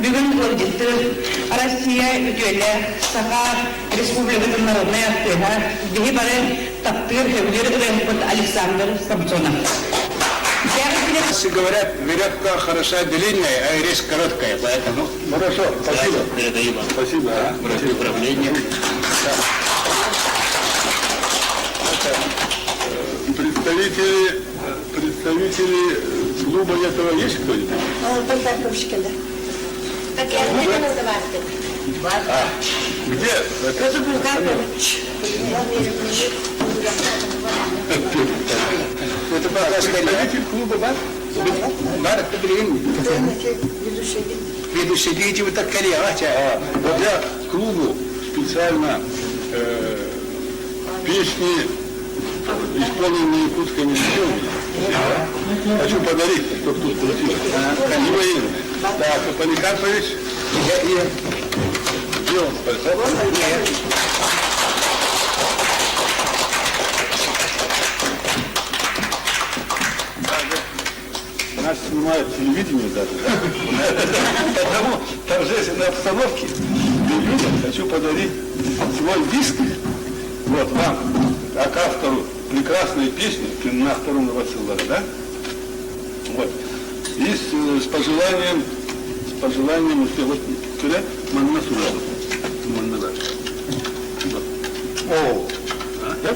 Бүгүн ыалдьыттыыр Россия үтүөлээх Саха Республикатын народнай артыыһа, биһи бары таптыыр, сөбүлүүр ырыаһыппыт Александр Самсонов. Говорят, веревка хороша длинная, а речь короткая, поэтому... Хорошо, спасибо. Передаю вам. Спасибо. Спасибо. Управление. Представители, представители клуба этого есть кто-нибудь? Где? Это пока Представитель клуба бар? Бар, это блин. Ведущий, видите, вот так коллега, А, вот я клубу специально э, песни, исполненные якутскими языком, хочу подарить, чтобы тут крутилось. Не военные. Так, Поликарпович, где он? Нет. Нас снимают телевидение даже, да? Потому в торжественной обстановке людям хочу подарить свой диск. Вот вам, как автору прекрасной песни, ты на втором Василара, да? Вот. И с, с пожеланием, с пожеланием успеха. Вот, туда, манна сюда. Манна, да. Вот. О, Да?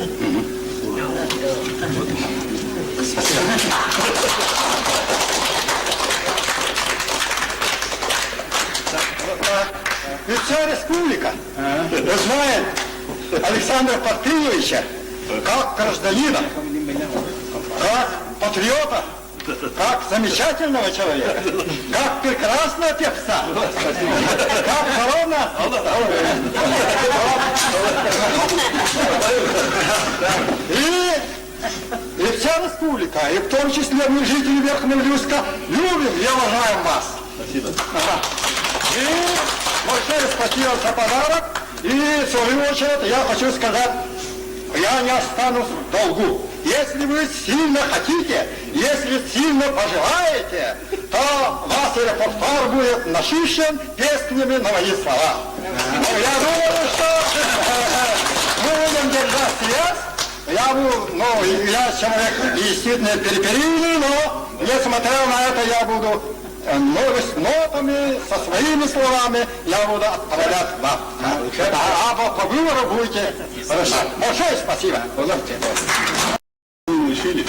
Ведь вся республика знает Александра Партыновича как гражданина, как патриота, как замечательного человека, как прекрасного певца, как народного И, и вся республика, и в том числе мы, жители Верхнего Люска, любим и уважаем вас. Спасибо. Ага. И большое спасибо за подарок. И в свою очередь я хочу сказать, я не останусь в долгу. Если вы сильно хотите, если сильно пожелаете, то ваш репертуар будет насыщен песнями на мои слова. Ну, я думаю, что мы будем держать связь. Я, буду, ну, я человек действительно переперийный, но несмотря на это я буду ну, с нотами, со своими словами я буду отправлять вам. А, а по выбору будете решать. Большое спасибо. Мы учились.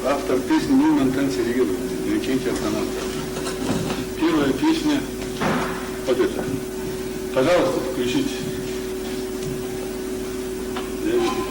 Автор песни Мимантан Сергеев, Викентий Атанасович. Первая песня вот эта. Пожалуйста, включите. Я вижу.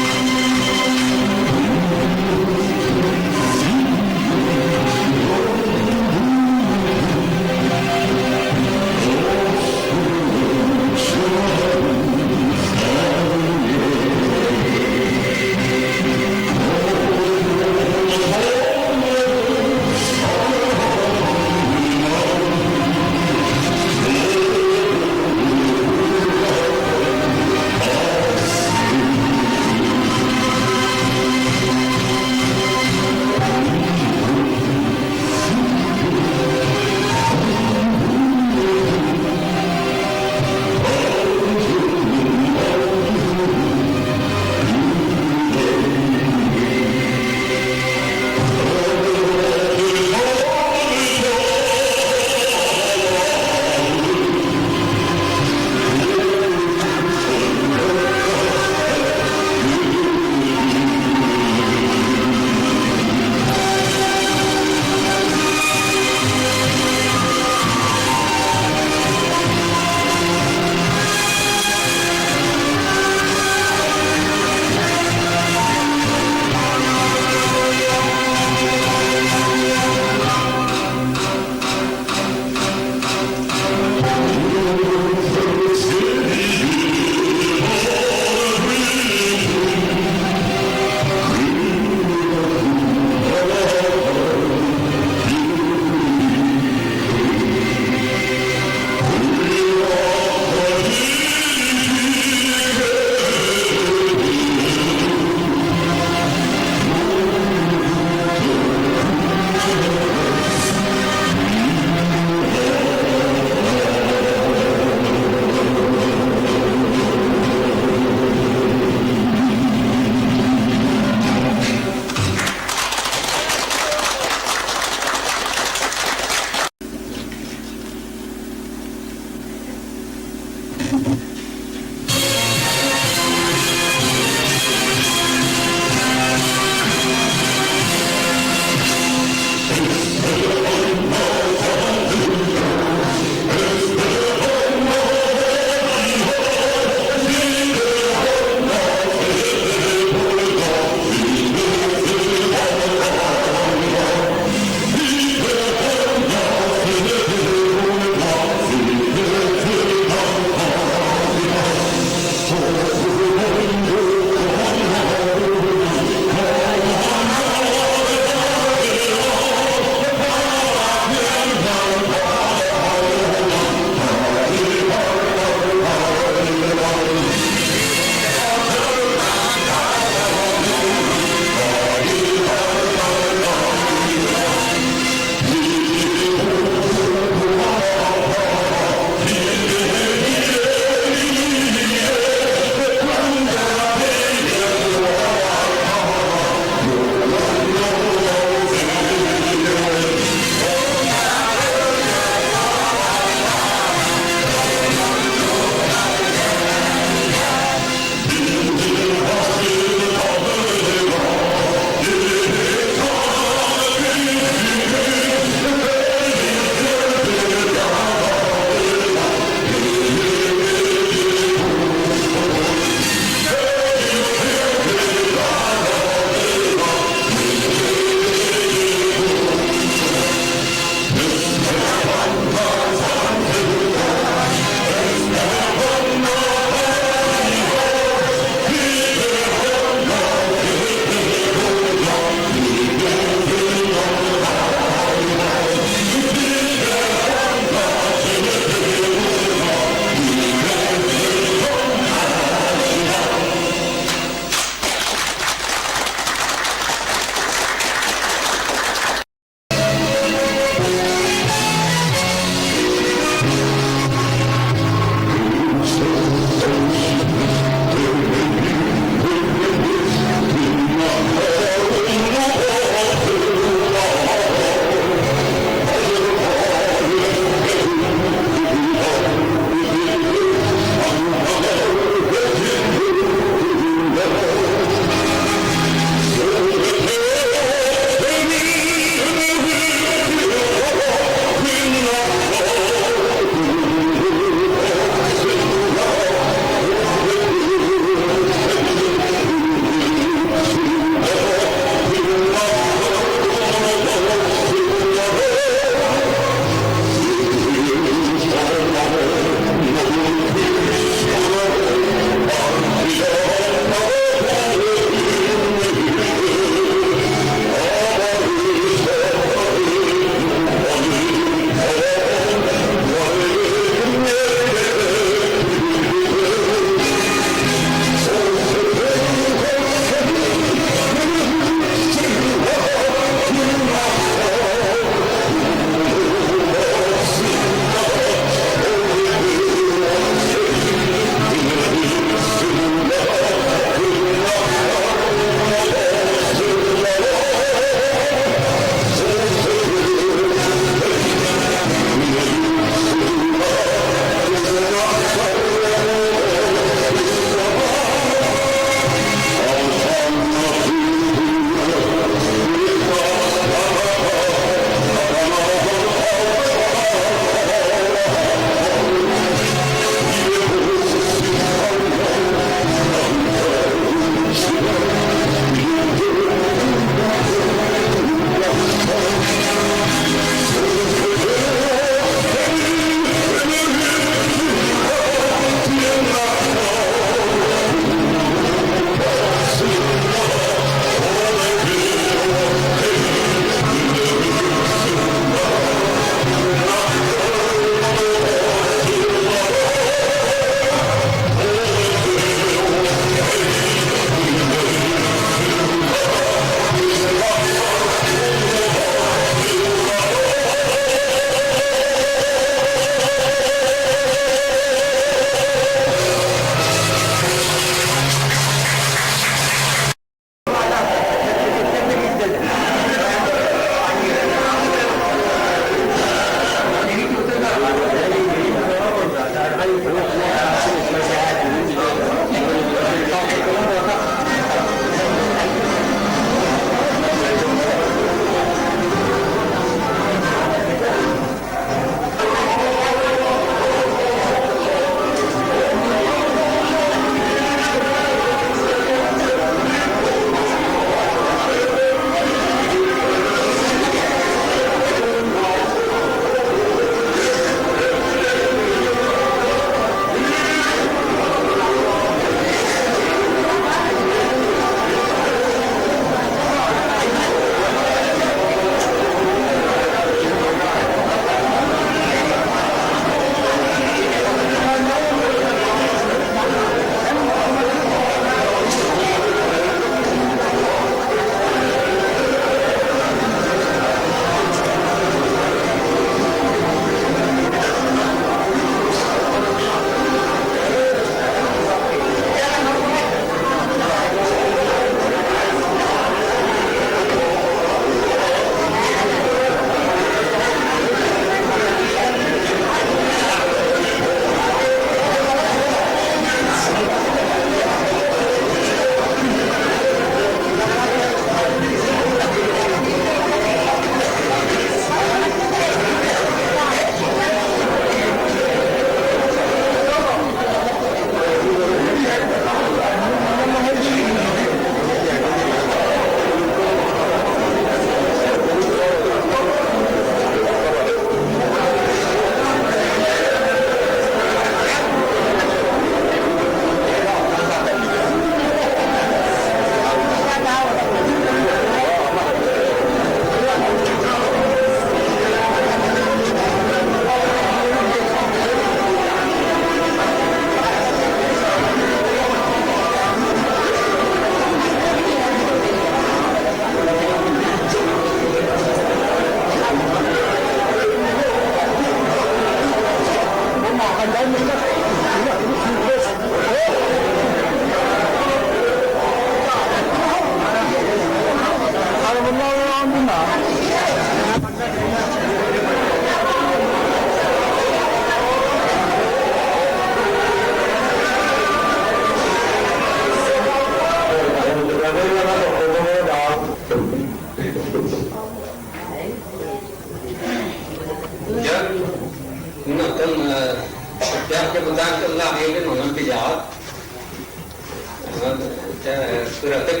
кыратык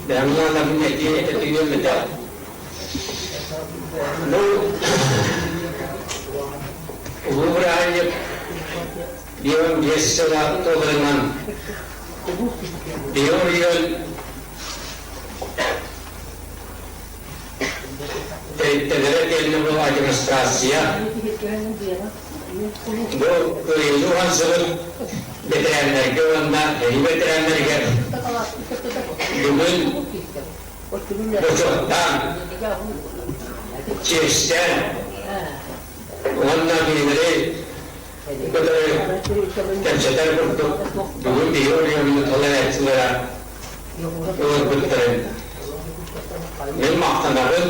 бэһэмнаанабын этиэ этиҥиэм этэ. Бу улуу бырааһынньык 55 сыла туоларынан биһи тэрилтэлэрэ кэллэ бу администрация бу Кыайыыны уһансыбыт бэтэрээннэргэ уонна эһи бэтэрээннэригэр бүгүн бочуоттаан, чиэстээн уонна кинилэри кытары кэпсэтэр курдук бүгүн биһи оройуоммут салайааччылара ыларбыттарын мин махтанабын.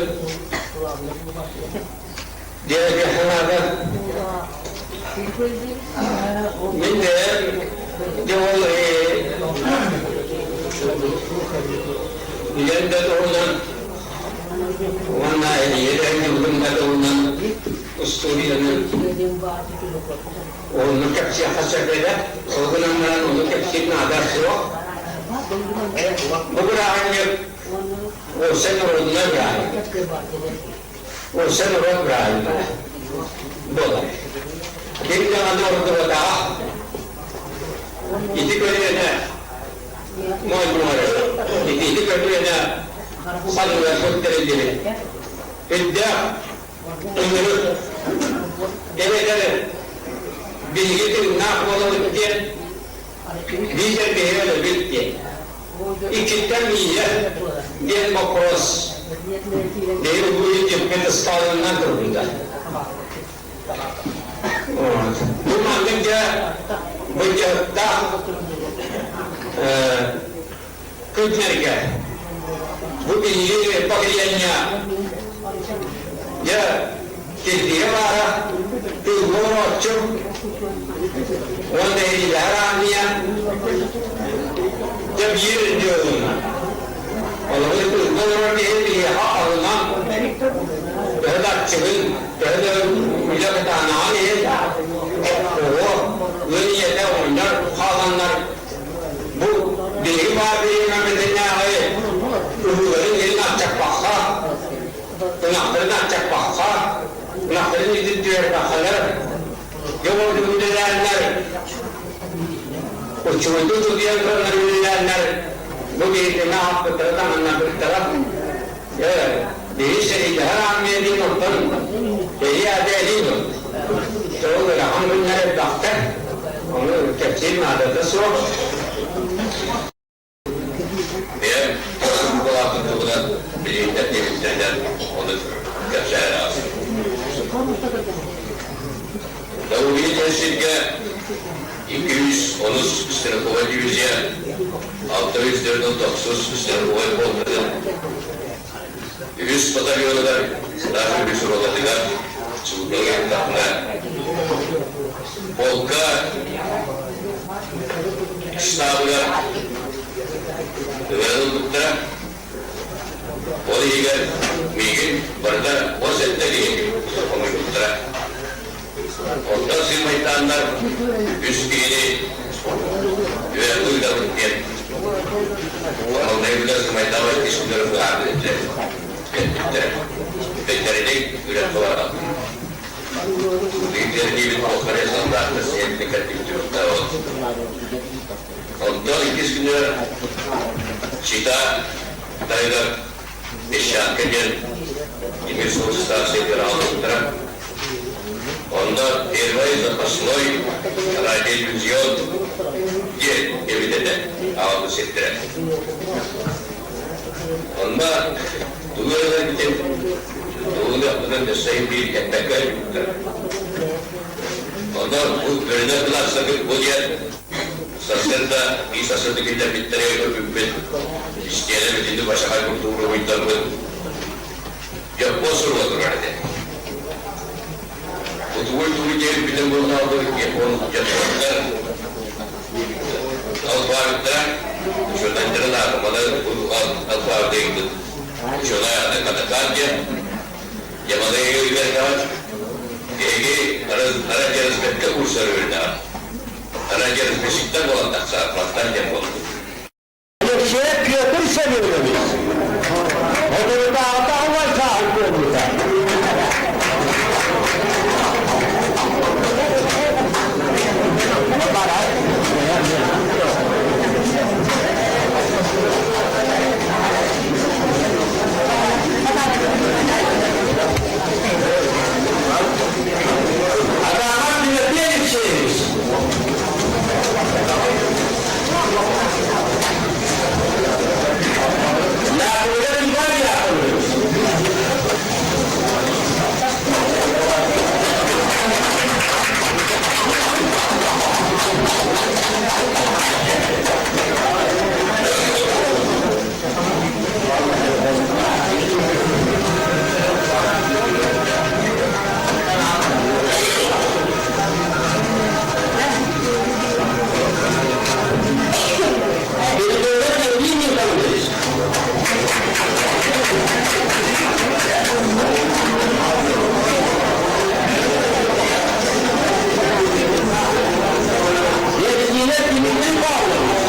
Диэки санаата мин бэйэм дьэ ол билэн да туһунан уонна ийэлэрин дьылгын да туһунан устуоруйаны Онно кэпсиэххэ сөп этэ. Ол гынан баран ону кэпсиир наада суох. Бу бырааһынньык уопсай норуодунай бырааһынньык. Уопсай норуот бырааһынньыга буолар. Ким даҕаны ордубатаҕа. Ити көлүөнэ моонньуҥары, ити көлүөнэ саныыларбыт тэриллибит. Үрдээх Ыҥырык эбэтэр биһиги тыыннаах буолабыт диэн, биитэр биһиги өлөбүт диэн. Иккиттэн миийэ диэн боппуруос биһиги улуу дьиппит ыстаалынынан турбута. Бу маннык дьэ былдьаһыктаах күннэргэ бу биһиги поколение дьэ кирбигэ баара тыылга олорооччу уонна иһиллэһэр армия дьэ биир дьыалына олору тыылга олорор киһи биһиэхэ алынан төһө да аччыгын төһө да үлэ кытаанаҕын иһин оҕо ыал ийэтэ оҕонньор хааланнар Бу биһиги баар бириэмэбитинээҕи ыһыыларын илин аччаппакка, ынахтарын аччаппакка, ынахтарын илин түһэрбэххэлэр, дьэ ордук үлэлээннэр, учугайдык утуйан тураннар үлэлээннэр, бу биһигини аһаппыттара, таҥыннарбыттара. Дьэ, биһи сэриилэһэр армия диэн оттон эһи аата эрии дуо? Ол ыарахан күннэр элбэхтэр. Ону кэпсиир наадата суох. Бэйэм былаатын туһунан билиҥҥэ тиһиктэнэн ону кэпсээн ааспыт. Даурия диэн сиргэ 210 стрелковай дивизия, 649 стрелковай полкатын үһүс батальоныгар Сыдаар үһүс ротатыгар суудага ыттахпына, полка штабыгар ыҥыран ылбыттара. Ол иһигэр миигин барыта 17 киһи хомуйбуттара. Онтон сыымайдааннар үс киһини үөрэххэ ыытабыт диэн маҥнайгыта сыымайдаабат иккис күннэрэ быһаарбыт этилэр эппиттэрэ. Бэттэринэй үрэххэ бараҕын. Биирдэрдиибит полкарай саллааттар сиэнни кэлбиттэр. Онтон иккис күнүгэр Чита тайгар Песчанка диэн тимир суол станциятыгар аҕалбыттара. Онно первый запасной радиодивизион диэн эбит этэ аҕалбыт сирдэрэ. Онно тугу эрэ тугу да өссө биир эппэккэ өлбүттэр. Онно бу бөрөнөр кылаастаргыт бу диэн Сарсыарда биир сарсыарда киллэрбиттэрэ көрбүппүт, истиэнэ бүтүннүү бачахай курдук уруһуйдарбыт дьоппуос суруга турар этэ. Утугуй тугуй диэбиппитин буоллаҕа япон дьоппуостар алфавиттара учуонайдарын аатыманы алфавит ыйбыт учуонай аата Катакан диэн Ямалайга үөрэнэҕит, эһиги радиоразведка курсар үөрэнэҕит. Радиоразрешитель буолан тахсар, мантан диэн буолбут. Алексеев Петр Семенович Отурутааҕыта аҕай сааһын буолбута. Атаман Тимофей Алексеевич. Яковлев Иван Яковлевич. Передает Евгений Николаевич. Евгений Дмитрий Павлович.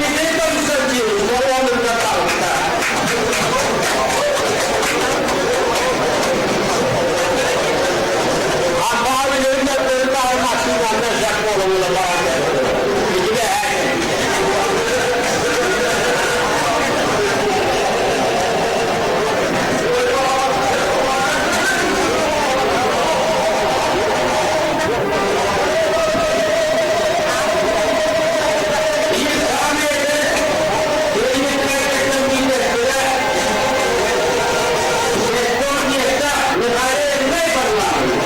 Дмитрий Константинович, Михаил Парламент.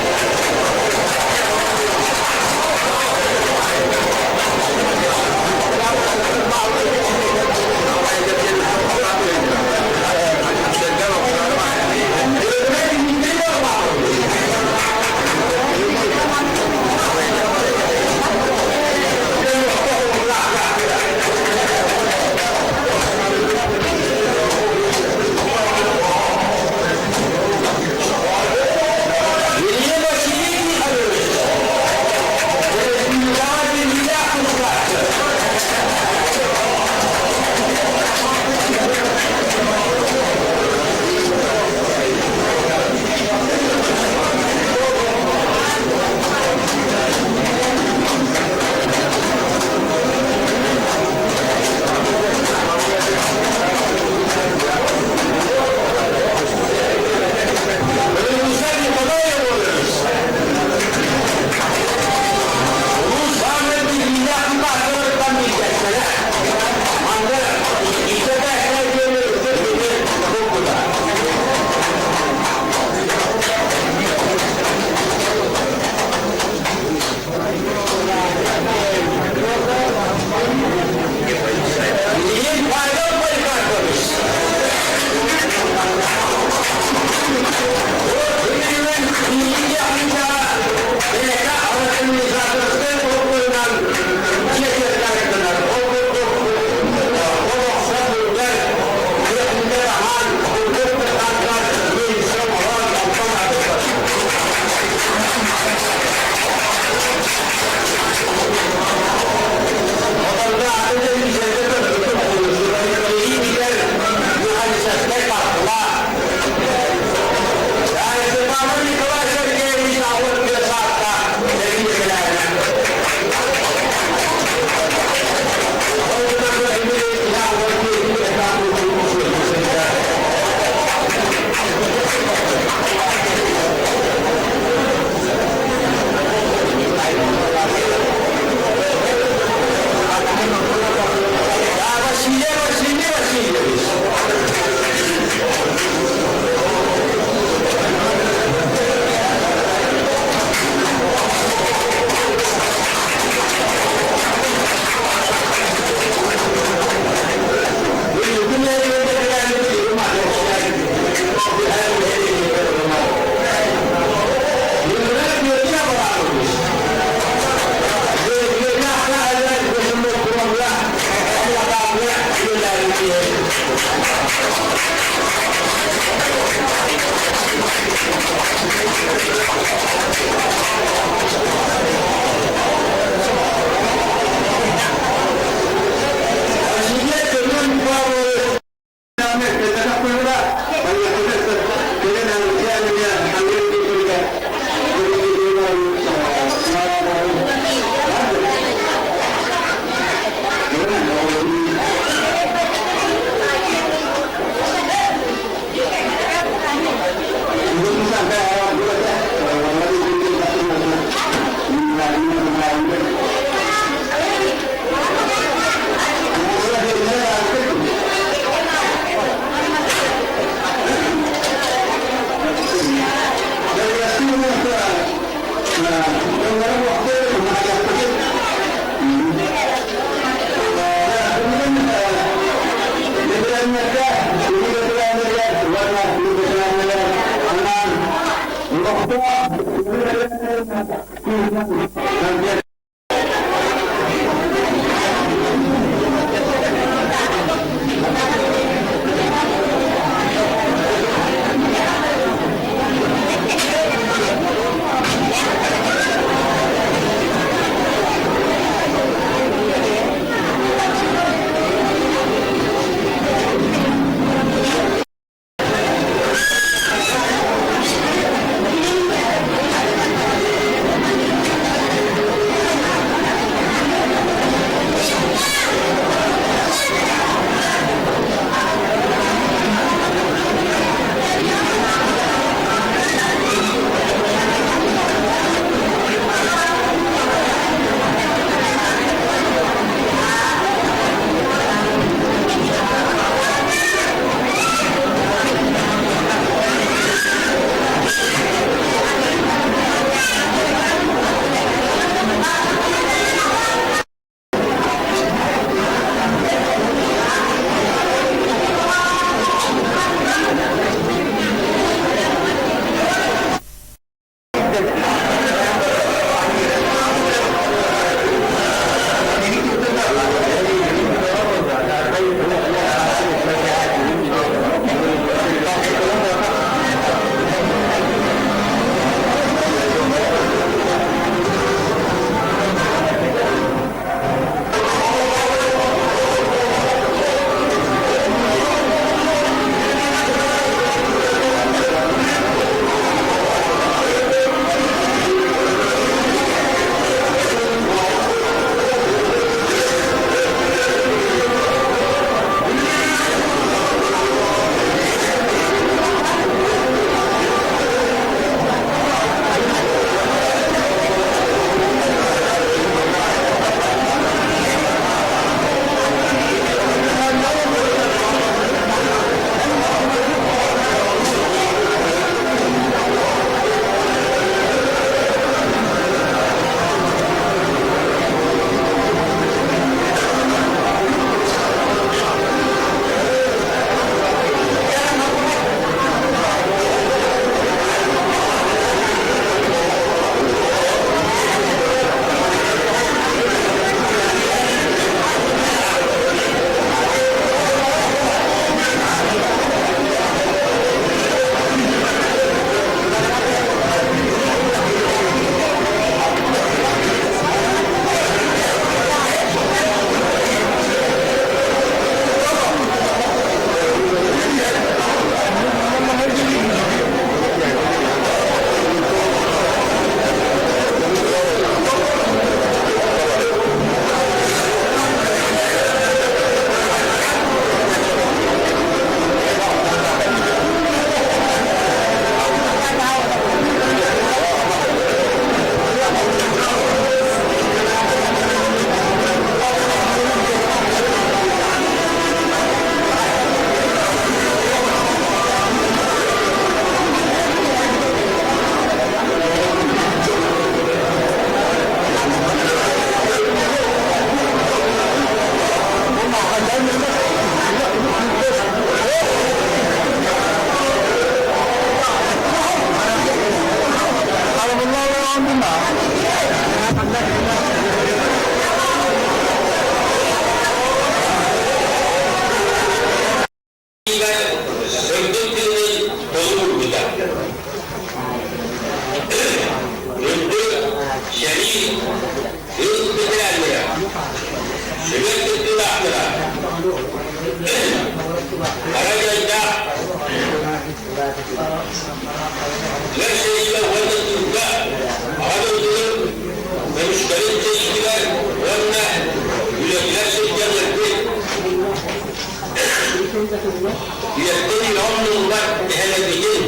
Сырдык тыынын толук уурбута. Үрдүк сэрии тыыл бэтэрээннэрэ, сүбэ кыттыылаахтара, хара дьайдаах ыар сэриигэ уонна тыылга Аҕа дойдутун көмүскэлин сэриитигэр уонна үлэтигэр сылдьан өлбүт Үйэттэн үйэҕэ умнуллубат эһэлэрбитин,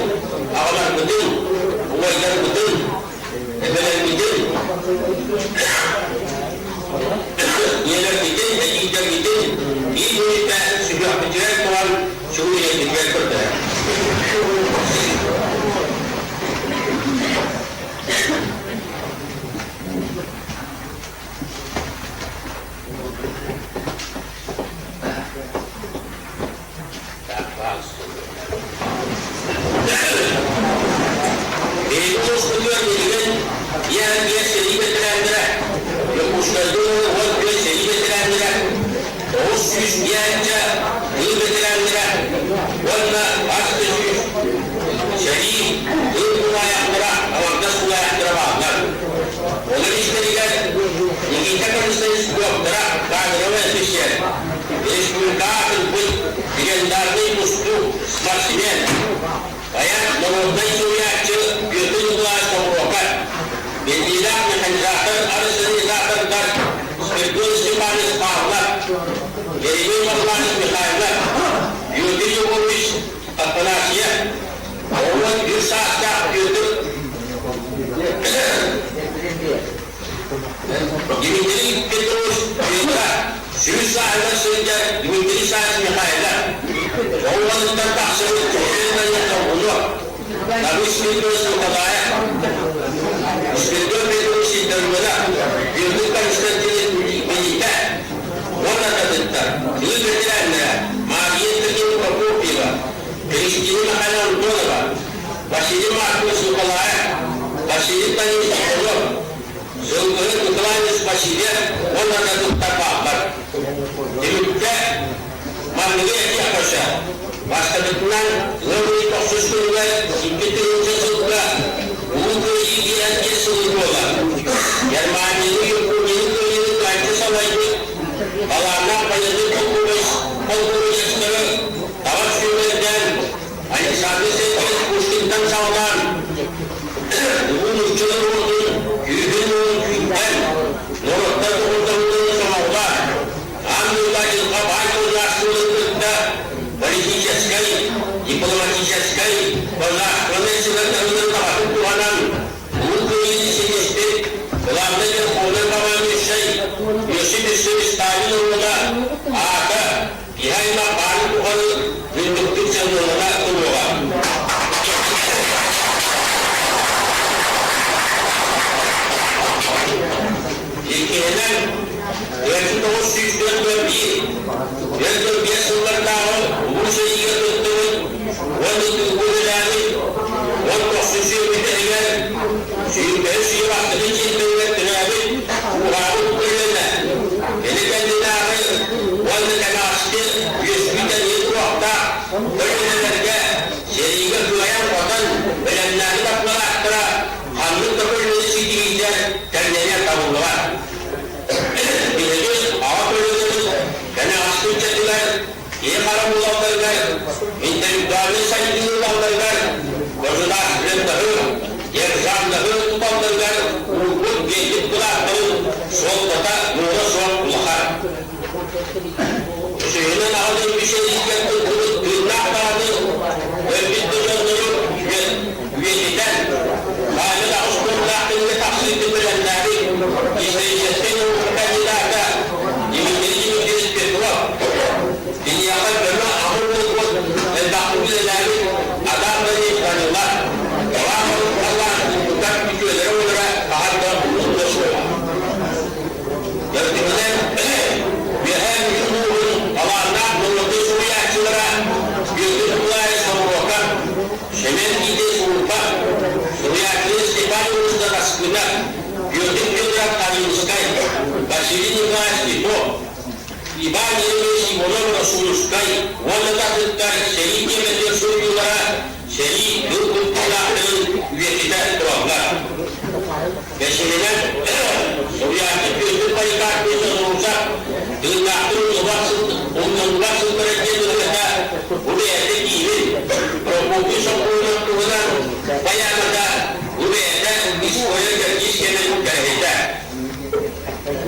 аҕаларбытын, убайдарбытын, эбэлэрбитин, ийэлэрбитин, эдьиийдэрбитин биир мүнүүттээхтик сүһүөхпүтүгэр туран сүгүрүйэрбитигэр көрдөһөр. Хас да сүүс сэрии, тыыл тулаайахтара, аҥардас тулаайахтара бааллар. Олор истэригэр Никита Борисович доктора, кадровый офицер, республикаҕа ылбыт легендарный тустуук, спортсмен, айар народнай суруйааччы Петр Николаевич Хомуруокап, биллиилээх механизатор, арационализатордар Спиридон Степанович Павлов, Еремей Варламович Михайлов, Юрий Егорович Афанасьев, 11 саастаах Петр Дмитрий Петрович Петра, сүүс сааһыгар сылдьар Дмитрий Савич Михайлов, оҕолоруттан тахсыбыт Елена Толкунов, Борис Петрович Николаев, Спиридон Петрович Сидоровна, Петр Константинович Миитэ уонна атыттар, тыыл бэтэрээннэрэ Мария Петровна Прокопьева, Кристина Михайловна Антонова, Василий Маркович Николаев, Василий Таневич Иванов, Сылгыһыт Николаевич Васильев уонна да туттар бааллар. Түмүккэ манныгы этиэххэ сөп. Бастакытынан, ыам ыйын тохсус күнүгэр 2000 сылга Улуу Кыайыы диэн биэс сылы туолар. Германияны, Японияны кыайыыны кыайчы салайбыт талааннаах байыаннай полководецтары таба сүүмэрдээн Александр Сергеевич Пушкинтан саҕалаан Улуу нуучча норуотун күүһүн уон күүттэн, норуоттар доҕордоһууларын сомоҕолоон, аан дойду айылҕа баай тыллаах суолун кытта политическай, дипломатическай, государственнай сыһыаннаһыыларын табатык туһанан, Улуу Кыайыыны ситиспит главный верховный командующай Иосиф Виссарионович Сталин уола аата Киһи аймах баарын тухары үрдүктүк сыаналана туруоҕа. Иккиһинэн, 1904 4-5 сыллардааҕы Улуу сэриигэ кыттыбыт уонна тыылга үлэлээбит 19 сүөһүтэригэр сүүрбэһис үйэ бастакы чиэппэригэр төрөөбүт ууһаабыт көлүөнэ кини кэннинээҕи уонна кэнэҕэски үөскүү-тэнийэ туруохтаах көлүөнэлэргэ сэриигэ кыайан-хотон бэлэмнээбит аппарааттара ханнык да көлүөнэ ситиһиитэ тэҥнэниэн табыллыбат. Биһиги аҕа көлүөнэбит кэнэҕэски ыччатыгар киһи-хара буолалларыгар, интеллектуальнай сайдыыны ылалларыгар, государственноһы, державноһы туталларыгар уурбут биэрбит кылааттарын суолтата муҥура суох улахан. Үсүһүнэн Аҕа дойду сэриитигэр кыттыбыт тыыннаах даҕаны өлбүт да дьоннору үйэтитэн, Павел аҕыс туомнаах кинигэ тахсыытын бэлэмнээбит историческай наука кандидата Дмитрий Дмитриевич Петров киниэхэ көмө аҕыр буолбут элбэхтик үлэлээбит Адам Борисович Данилов Талаан тутар үтүөлэрэ уолара хаһан да умнуллуо суоҕа. Төрдүһүнэн, Үөһээ Бүлүү улууһун талааннаах норуотун суруйааччылара Бүөтүр Николаевич Соморуокап, Семен Никитич Уурбах, суруйааччы Степан Иванович Дадаскынов, Петр Федоров Калининскай, Василий Николаевич Титов, Иван Еремеевич Иванов-Росуевскай уонна да атыттар сэрии тиэмэтигэр суруйуулара сэрии тыл культуралаахтарын үйэтитэ тураллар. Бэсиһинэн, суруйааччы Петр Поликарпович Сосрусов тыыннаахтын умнуллубат сыллара диэн ырыата бу бэйэтэ киирин, Прокопий Соколов туһунан поэмата бу бэйэтэ история кэрдиис кэмин кэрэһитэ.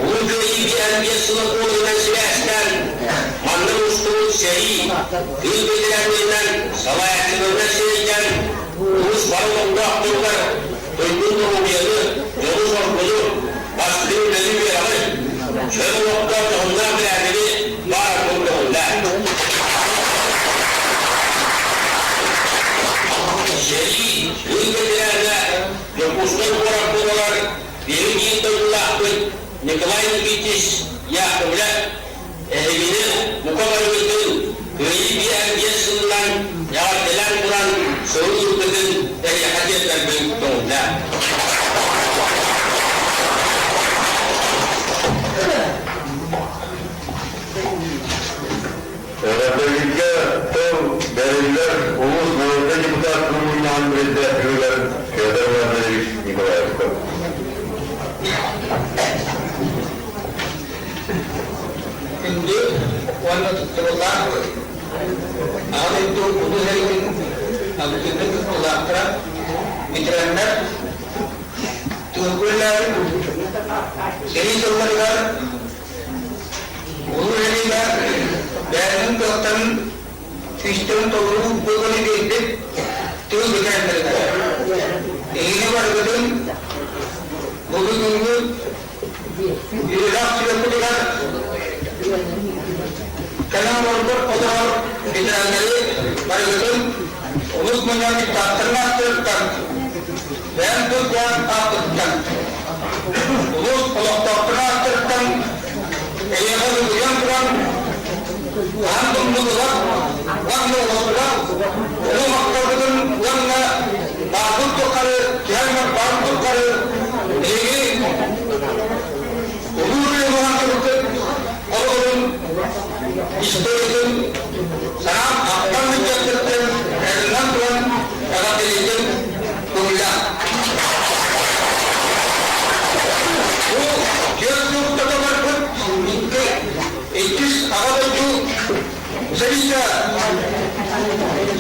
Улуу Кыайыы 55 сыла туолуутунан сибээстээн, манна мустубут сэрии, тыыл бэтэрээннэринэн, салайааччыларынан сирэйдээн, улуус бары олохтоохторугар туйгун доруобуйаны, дьолу-соргуну, бастыҥ үлэни-үөрэҕи, чөл олохтоох дьоһуннаах бэрээдэги баар көҥүллээх. Сэрии тыыл бэтэрээнэ Дьокуускай куоракка олорор биһиги биир дойдулаахпыт Николай Никитич Яковлев эһигини бука барыгытын Кыайыы 55 сылынан эҕэрдэлээн туран сурук ыыппытын эһиэхэ тиэрдэрбин көҥүллээх. Эҕэрдэлииргэ тыл Бэриллэр улуус народнай депутатын мунньаҕын председателигэр Федор Владимирович Николаевка. Күндү уонна туттарыллаах Аҕа дойду Улуу сэриитин абытыытын кыттыылаахтара, ветераннар, тыылга үлэлээбит сэрии сылларыгар Улуу сэриигэ бэйэтин кыахтарын күүстэрин толоруу буолан биэрбит тыыл ветераннарыгар эһиги барыгытын бу бүгүҥҥү үөрэх сүрэхпитигэр кэлэн олорбут олорор ветераннары барыгытын улус мунньах депутаттарын ааттарыттан, бэйэм тылбаан ааппыттан, улуус олохтоохторун ааттарыттан эйиэхэ дугуйан туран хаһан тумнуллубат уонна олохтубат улуу махталбытын уонна баарбыт тухары түһэн баар тухары биһиги улуу үлэ турбут олоҕун историятын санаам ахтан ыччаттартан эрэнэн туран эҕэрдэлиигин көҥүллээх. Бу 4 сыл устата барбыт иккис Аҕа дойду сэриитэ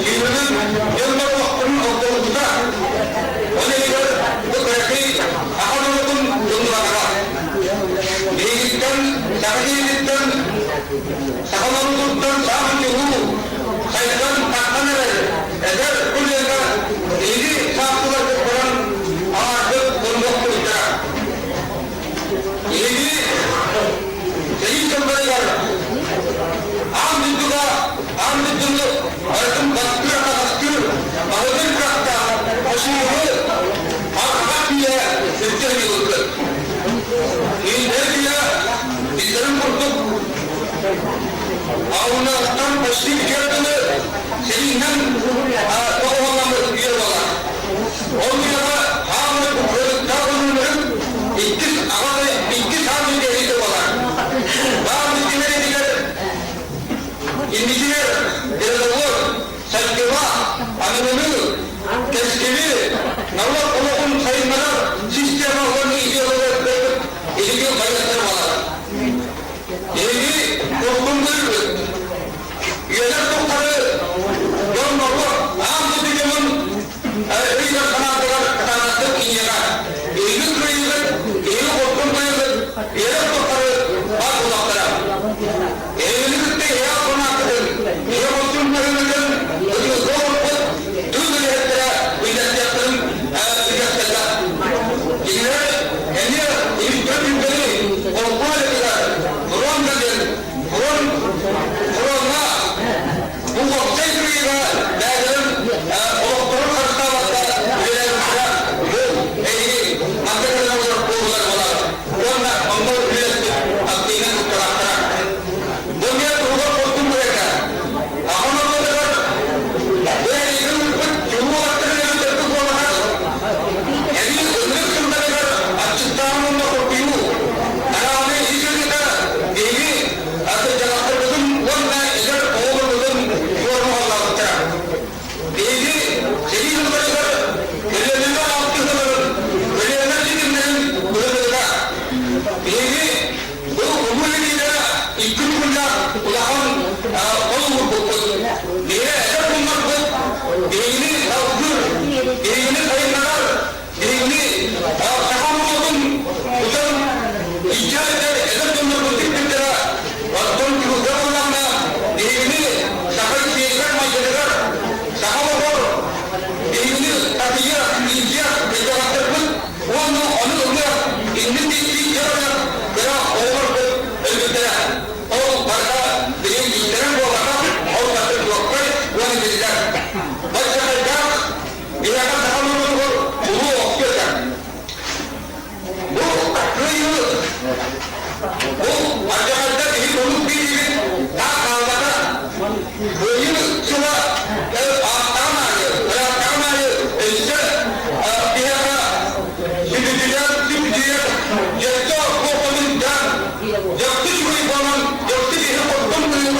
сүүрүнэн дьон норуоттарын холбообута. Ол иһигэр бу кыракый аҕа норуотун тумнубатаҕа. Биһигиттэн, саха киһититтэн, саха норуотуттан саамай чулуу, сайдан тахсан эрэр эдэр көлүөнэ биһиги саастыларбыт баран аҥаардык мунньуохпуттара. Биһиги сэрии сылларыгар аан дойдуга аан дойдуну барытын бастыыр-атаҕастыыр баһылыыр кыахтаах фашизмы арҕаа күйэ үрдэ ылбыт. Кинилэр күйэ биллэрин курдук Аунаттан почти бүтүөр сэриинэн тоҕуһалламмыт үйэ буолар. Ол үйэҕэ хааммыт кыргыттаах өлүүлэрин иккис аҕа иккис аан дэһиитэ буолар. Баар бүтүнэр инникигэр передовой сайдыыга аныгыны, кэскили, норуот олоҕун сайыннарар система уонна идеология илиги байыастар буолар. Биһиги курдун көрбүт, үйэлэр тухары дьон норуот аан дойду дьонун өйүгэр санаатыгар кытаанахтык иҥиэҕэ. Биһиги кыайыыбыт, биһиги хорсун кыайыыбыт үйэлэр тухары бар буолуохтара. Эһигини кытта иһээх санааккытын, ийэ хорсун быһыыгытын ытыырга олорбут тыыл үлэһиттэрэ үллэстиэхтэрин үллэстэллэр. Кинилэр эмиэ үстэн-үрдэни холбуу этилэр, фронт диэн фронт фроҥҥа бу уопсай кыайыыга бэйэлэрин олохторун харыстаабакка үлэлээбиттэрэ бу эһиги манна кэлэн олорор буолулар буолар уонна онно үлэлэспит активнай кутталаахтара. Бу эмиэ туһугар хорсун быһыыта. Аҕам ортотугар бу эһиги ыыппыт чулуу аттарын өлөрбүт буолаҕар эбии ынырык сылларыгар аччыктааһын уонна хоргуйуу арааны ис ыарыыта биһиги ардьалахтарбытын уонна эдэр оҕолорбутун суорумаллаабыттара. Биһиги сэрии сылларыгар көлүөнэҕэ алтыһыыларын, көлүөнэ ситимнэрин ылыныыга биһиги бу улуу лиидэрэ икки күннээх улахан ол уурбуппут. Биһиги эдэр буолларбыт, биһигини салгыыр, биһигини сайыннарар, биһигини саха норуотун тутан илдьэ эдэр дьоннорбут тикпиттэрэ, оттон кыылга буоллаҕына биһигини саха сиэригэр-майгытыгар, саха олоҕор биһигини татыйыах, илдьиэх кырдьаҕастарбыт уонна ону ылыах иннин диэки дьарыгар кыра оҕолорбут өлбүттэрэ. Ол барыта билигин. үчүгэй буолан, дьолго киһи хоргун кыыһын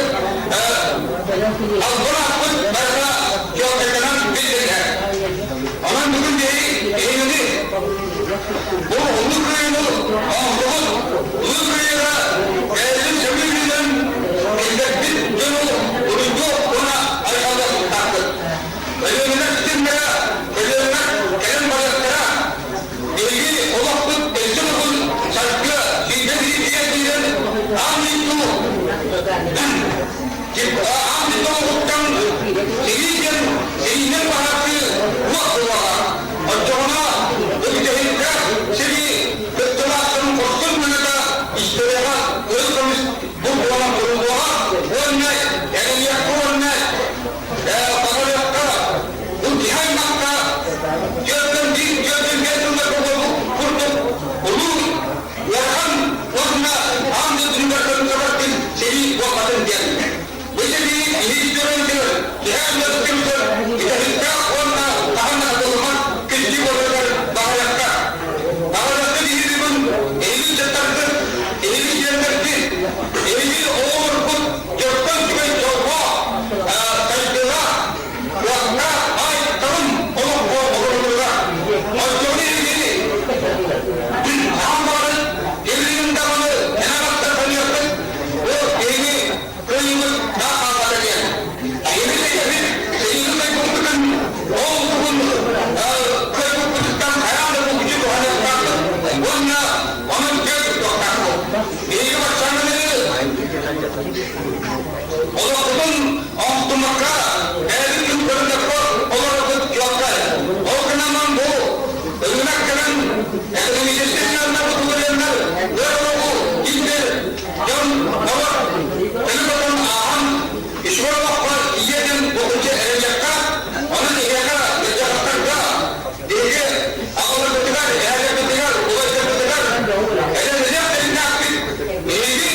албын ааппыт барыта чуолкайданан биллэрэ. Онон бүгүн биһиги эһигини бу Улуу Кыайыыны оҥорбут Улуу Кыайыыга бэйэтин сөбүлүүрүнэн киллэрбит дьону уруйдуох уонна айхаллыах тустаахпыт. Өлүөнэлэр ситимнэрэ көлүөнэлэр кэлэн барыахтара. Биһиги олохпут өссө уһун саргы сүүрбэ биир киирэн аан дойду аан дойду олоҕуттан сэрии диэн сэриинэн баһаартыы уот буолуоҕа. Оччоҕуна бу бүтэһиктээх сэрии кыттыылаахтарын хорсун быһыыта историяҕа кыһыл көмүс бу буолан туруллуоҕа уонна эрэниэххэ уонна баҕарыахха бу киһи аймахха түөртэн биир түөртэн биэс сылларга буолбут курдук улуу ыарахан уонна аан дойдутугар көмүскэбэттин сэрии буолбатын диэн. Бу сэрии киһи историян киһи аймахтыгар бүтэһиктээх уонна хаһан да хатылыммат кирдии буоларыгар баҕарыахха. Баҕарыахха биһиги бүгүн эһиги ыччаттаргыт, эһиги сиэннэргит, эһиги оҕолоргут дьонтон үчүгэй дьоллоох, сайдыылаах, кыахтаах баай-талым олоххо олороллоругар. Оччоҕуна эһиги хаһан баҕарар кимнин даҕаны эн саныаххыт, бу эһиги кыайыыбыт таах хаалбата диэн. Эһиги эһиги сэриини кыайбыппытын, ол тугун кыайбыппытыттан хайаан да булгуччу туһаныахтаахпыт уонна онон киэн туттуохтаахпыт. Биһиги баччааҥҥы Олохпутун оҥостуммакка, бэйэбит күн көрүннэххэ олорорбут чуолкай. Ол гынан бу ырыынак кэлэн экономическай сыаннар бутуларыаннар ыар олоҕу киллэр дьон норуот төлө-көтөн ааһан үчүгэй олоххо тиийэ диэн булгуччу эрэниэххэ, онон эһиэхэ кырдьаҕастарга биһиги аҕаларбытыгар, эһээлэрбитигэр, убайдарбытыгар эрэнэриэх тэҥнээхпит. Биһиги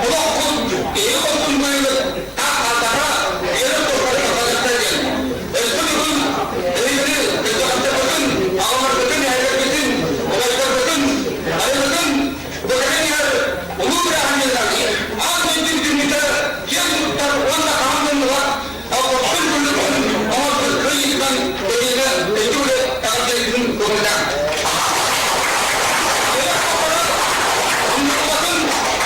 олохпут киһи хорсуннайыгар таах-хаатаҕа биэрэр туһугар барыста диэн. Өскө бүгүн эһигини кырдьаҕастарбытын, аҕаларбытын, эһэлэрбитин, убайдарбытын, айылытын бу кэлэн иһэр улуу бырааһынньыгынан аан дойду күннүтэ киэн туттар уонна хаһан да умнубат хорсун күлүкүн оҥорбут кыайыытынан эһиэхэ өйдүүрэ эҕэрдэлиирин көҥүллээх. Умнуллубатын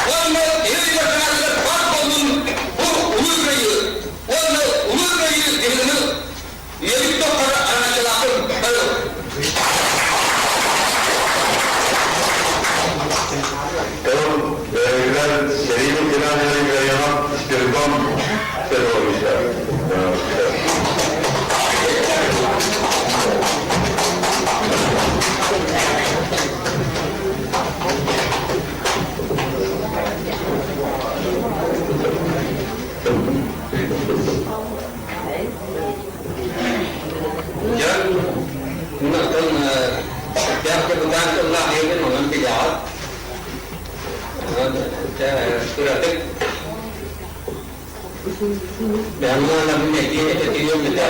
уонна киһи өйүгэр-санаатыгар баар буоллун бу Улуу Кыайыы уонна Улуу Кыайыы гимнин үйэбит тухары араҥаччылаахпын бары. Тыл бэйэтигэр сэрии ветераннарыгар Спирдон Федоровича. Дьон мунньахтан сүрдээх депутат тыллаах иһин онон билэҕит. Кыратык Бэһэммин этиэ этиэм этэ.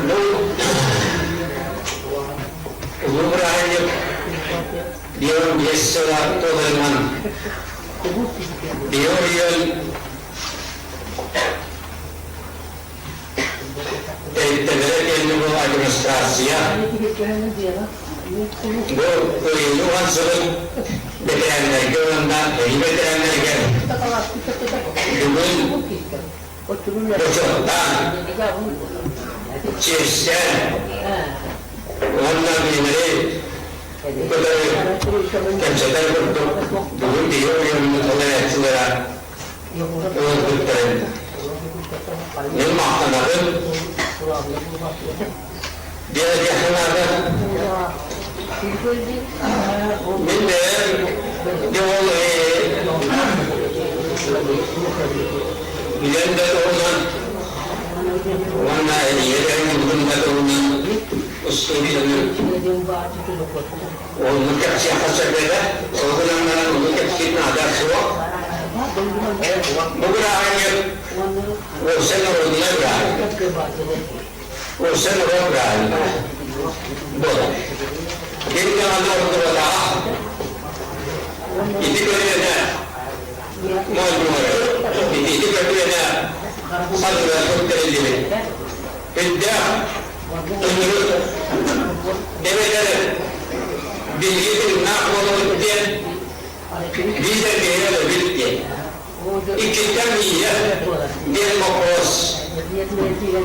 Ну, улуу бырааһынньык 55 сыла туоларынан биир тэрилтэлэрэ диэн бу администрация бу кыайыыны уһансыбыт бэтэрээннэргэ уонна эһии бэтэрээннэригэр бүгүн бочуоттаан, чиэстээн уонна кинилэри кытары кэпсэтэр курдук бүгүн биһиги оройуоммут салайааччылара ылбыттарын мин махтанабын. Диэхинада мин бэйэм де ол билэн да туһунан уонна ийэлэрин да туһунан устуоруйаны Оннук кэпсиэххэ сөп этэ. Ол гынан баран оннук кэпсиир наада суох. Бу бырааһынньык уопсай норуодунай бырааһынньык. Уопсай норуот бырааһынньыга буолар. Ким даҕаны ордубатаҕа. Ити көлүөнэ моонньуулары, ити көлүөнэ санныгар туттарыллыбыт. Үрдээх ынырык эбэтэр биһиги тыыннаах буолабыт диэн биитэр биһиги өлөбүт диэн. Иккиттэн биирэ диэн боппуруос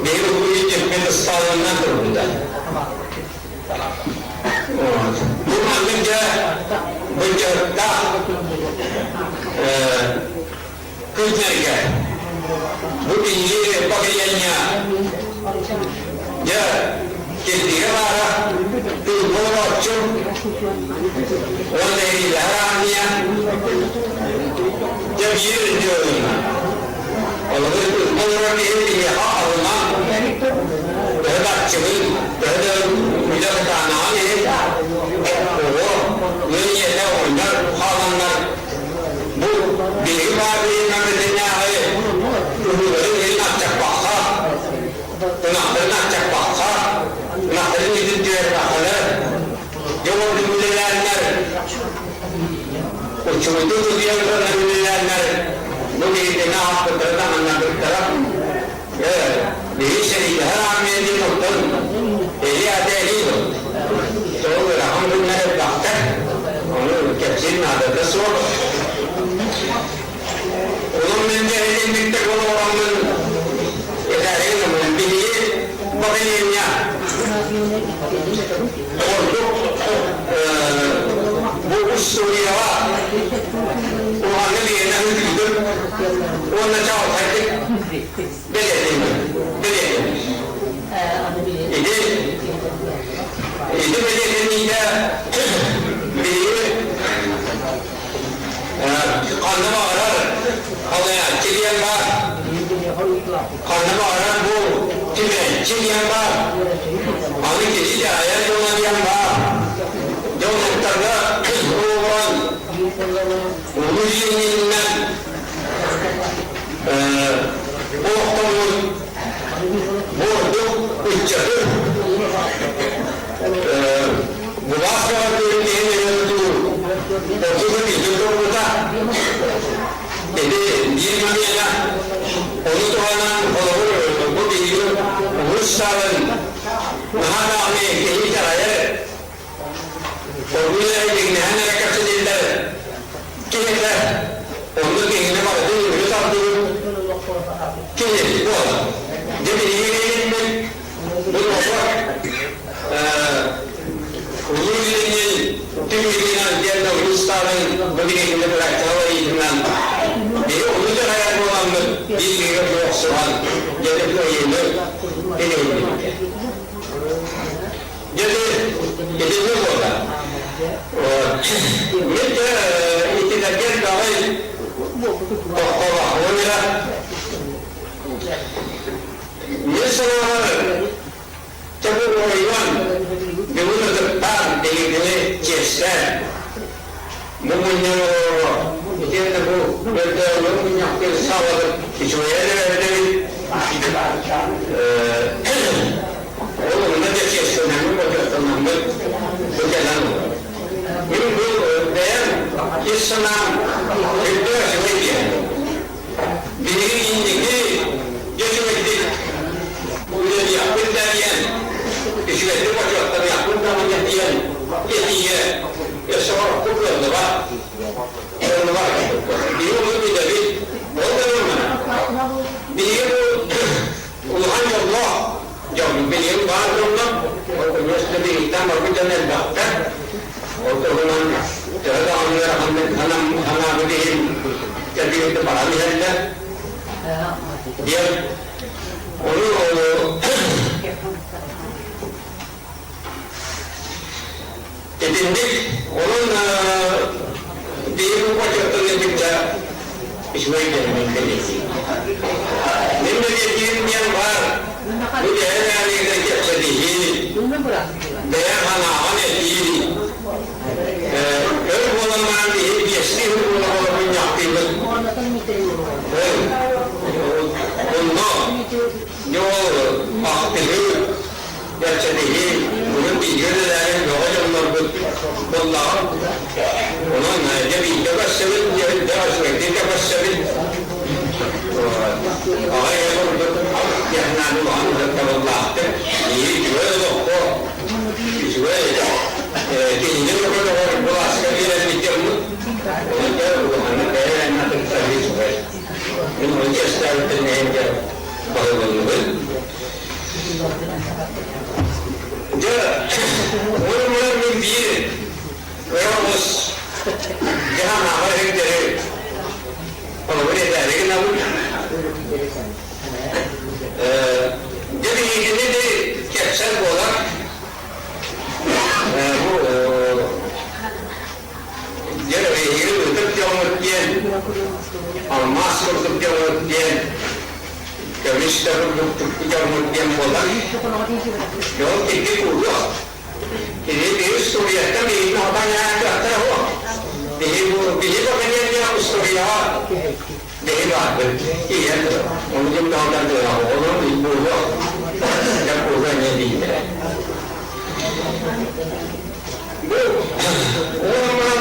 биһиги уһуйун ыстаалынан турбута. Бу маннык дьэ былдьаһыктаах күннэргэ бу биһиги поколение дьэ кирдигэ баара тыылга олорооччу уонна иилэһэр армия дьэ биир өйдүөҕүн Олору олорор киһи киһиэхэ алынан төһө да аччыгын, төһө да үлэ кытаанаҕын иһин оҕо ыал ийэтэ оҕонньор хааланнар бу биһиги баар билиннээҕи ыһыыларын иһин аччаппакка, ынахтарын аччаппакка, ынахтарын иһин түһэрбэххэлэр, дьэ ордук үлэлээннэр Учуутал утуйан туран үлэлээннэр бу биһигини аахпыттара таҥыннарбыттара. Биһи сэриилэһэр армия диэн оттон эһи ата эһи дуо? Сол ыарахан күннэр элбэхтэр. Ону кэпсиир наадата суох. Онон мин дьэһилинниктик олороммун этээри гынаммын биһиги поколение ордук бу устуоруйаҕа улаханнык иһинэн үтүктүм уонна чаҕылхайдык бэлиэтинним. Ити ити бэлиэтиниитэ биһиги ханна баҕарар халайааччы диэн баар. Ханна баҕарар бу түмээччи диэн баар. Аны киһи дьаһайар дьоно диэн баар. Дьон олорон улуу Ленининэн олохтоммут бу ордук ыччаты былаас бөҕөтүн иһин өйөтүү ордук итин турбута. Ити биир момена ону туһанан холобур бу биһиги улуус саалын наһаа даҕаны киһи итэҕэйэр оргууй эрэ дьиҥнэһэн эрэ кэпсэтиллэр киһитэ онно киһини барытын үһү тардыбыт киһи буолар. Дьэ биһиги билиммит бу норуот Улуу Ленин түмүгүнэн диэн улуустааҕы бу билигин бырактаалайыытынан биһи улуу дьаһайар буоламмыт биир бигэ охсуһан дьэти кыайыыны билиннибит. Дьэти итинник буолла. Мин де итилэргэр даҕай тохтолохпун Мин санаабар Чэ бу оройуон бүгүн ытыктаан биһигини чиэстээн бу мунньан олороро итиэннэ бу өрдөөҕү мунньахтыыр саалабыт үчүгэйэ эбэбит ол онно да чиэстэнэммит бочуоттанаммыт бу кэлэн олорор. Мин бу бэйэм ис санаам үрдүк үчүгэй диэн. Биһиги инники үчүгэйдик үлэлиэхпит да диэн, үчүгэйдик отчуоттаныахпыт даҕаны диэн этиигэ өссө орохпут кыаллыбат. Кыаллыбат. Биһиги ону билэбит. Ол да гынан биһиги бу улахан дьоллоох дьон билигин баар дьоннор, ол конечно биһигиттэн барбыт дьон элбэхтэр. Ол туһунан төһө даҕаны ыараханнык санаабыт иһин кэлбиһитэ баран иһэллэр. Диэн ону итинник онон биһиги бу почеттан илбиттэ үчүгэй кэлимин бэлиэтиир. Мин бэлиэтиирим диэн баар бу дэһэн кэпсэтиһии бэйэ санааҕын этии өр буолан баран биһи биэстии сыл буола мунньахтыыбыт. Онно дьол ахтыһыы, кэпсэтиһии, бүгүн бииргэ үлэлээбит бөҕө дьоннорбут буоллаҕым. Онон дьэ биирдэ көрсөбүт, дьэ үчүгэйдик да көрсөбүт. Аҕай курдук технаны улахан ытыктабыллаахтык, киһи үчүгэй олоххо, үчүгэй кинини көмөлөһөр былааска биэрэрбит дьоммут. Ону дьэ улаханнык бэйэлэрин атыттарыы үчүгэй. Мин ону чэстээбиттэн иһин дьэ баһыллынныбын. Дьэ, мур-мур мин биир кыра оҕус дьаһанаҕа өйдөрү холобур этээри гынабын. Дьэ биһигини де кэпсэл буолар. Бу дьэ биһиги ытык дьоммут диэн, алмаас курдук дьоммут диэн, көмүс да курдук дьоммут диэн буолар. Дьон кирдик уруох. Кини биһи устуоруйаттан биһигини хотон кыахтара суох. Биһи бу биһи поколение устуоруйаҕа биһи баарбыт. Тиийэн ону ким да хотон оҕолорун буолуох дьэ буолуо эмиэ дииллэрэ. Бу уонунан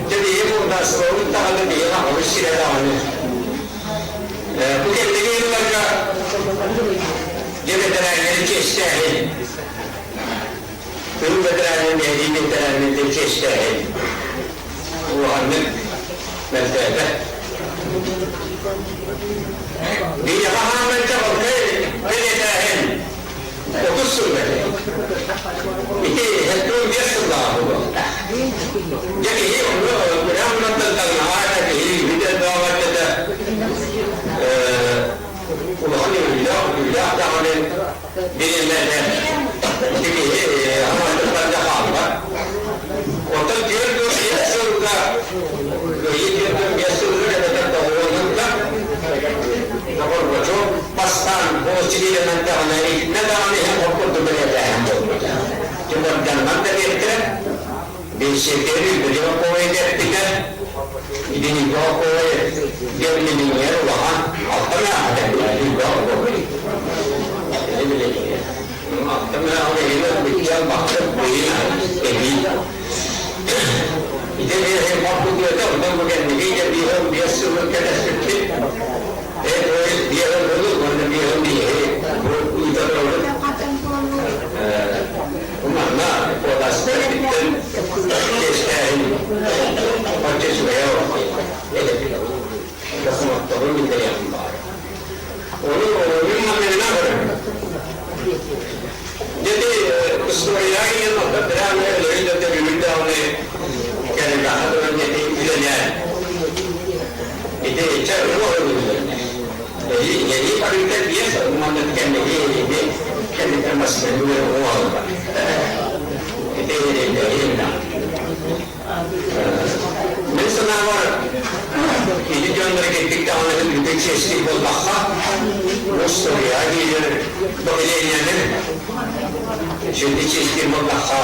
дьэ биһи бурдаассыбабыт даҕаны биһи аҕабыт сирэ даҕаны бу кэнники ыалларга дьэ бэтэрээннэри чиэстээһин Тыл бэтэрээнин, эһии бэтэрээнин чиэстээһин улаханнык мэлтээтэ. Биһиэхэ хааман чаҕылхай бэлиэтээһин 30 сыл этэ. Ити 75 сыллааҕы буолуохтаах. Дьэ киһи онно күрээх оннуттан таҥнаҕа киһи бүтэр баҕар этэ улахан үөрүүлээх үөрүүлээх даҕаны бириэмэтэ ити киһи хамаандаттарга хаалбат. Оттон 45 сылга Кыайыы 45 сылыгар эбэтэр доҕуһуолларга Горбачев бастаан Волосилиянан даҕаны итиннэ даҕаны иһин хоп курдук бэлиэтээһин буолбута. Тимурданнан да биэртэ, Бейсекери Беляковой эппитэ, Итини диэн миллионер улахан алта мээхэтэ Алта мээхэ иһин бахтыр быйын эбии. Ити биэһин хоппутуета онтон бу кэнники дьэ 55 сылын кэтэспиппит. Биэһин сылы уонна биэһин биэһи бу ыыта турабыт. Манна куотастар чэстээһин оччо үчүгэйэ докумуотторун биллэриэхпин баҕарабын. Ону мин манныгынан көрөбүн. Дьэ устуоруйаҕа киирэн онтон тирээн өлөрүн да төлүүрүн даҕаны кэлимэххэ туран дьэти үлэлээн ити чэ ырыа Эһиги барыта биэс маннык кэнники эһиги кэнниттэн массыынаны уоһаллар. Ити Мин санаабар, ити дьоннор кэлбит даҕаны үрдүк чиэстик буоллахха, устуоруйаҕа киирэр поколениены сүрдүк чиэстик буоллахха,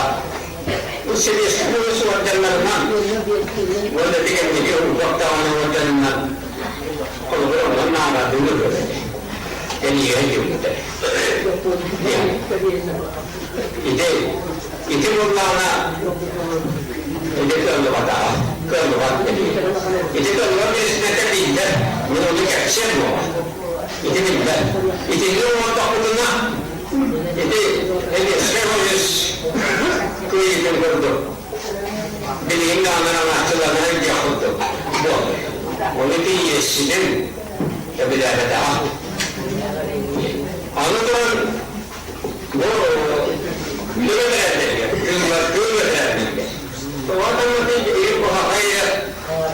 бу сэбиэскэй былаас уордьаннарынан уонна ити кэнники урбах даҕаны уордьанынан Холобур, онон наҕарааданы ылбыт. Кэниигэ киирбитэ. Ити ити буоллаҕына ити кыаллыбатаҕа, кыаллыбат Ити кыаллыбат бириспэтэ биллэр, мин ону кэпсиэм буола. Ити биллэр. Итинни оҥордохпутуна ити эбиэскэй хойус кыайыытын курдук билигин даҕаны аҥааччыларынан илдьиэх курдук буолла. Ону ити иэсситин сөбүлээбэтэҕэ. Аны туран бу үлэ бэтэрээннэригэр, тыыллар бэтэрээннэригэр тоҕо куһаҕай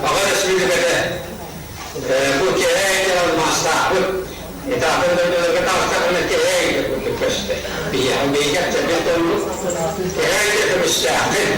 аҕа өрөспүүбүлүкэтэ бу кэһээ алмаастаахпыт атын дойдуларга таҕыстахына кэһээ курдук көстөр. Биһиэхэ биһиги акцент оннук кэһээ көмүстээхпит.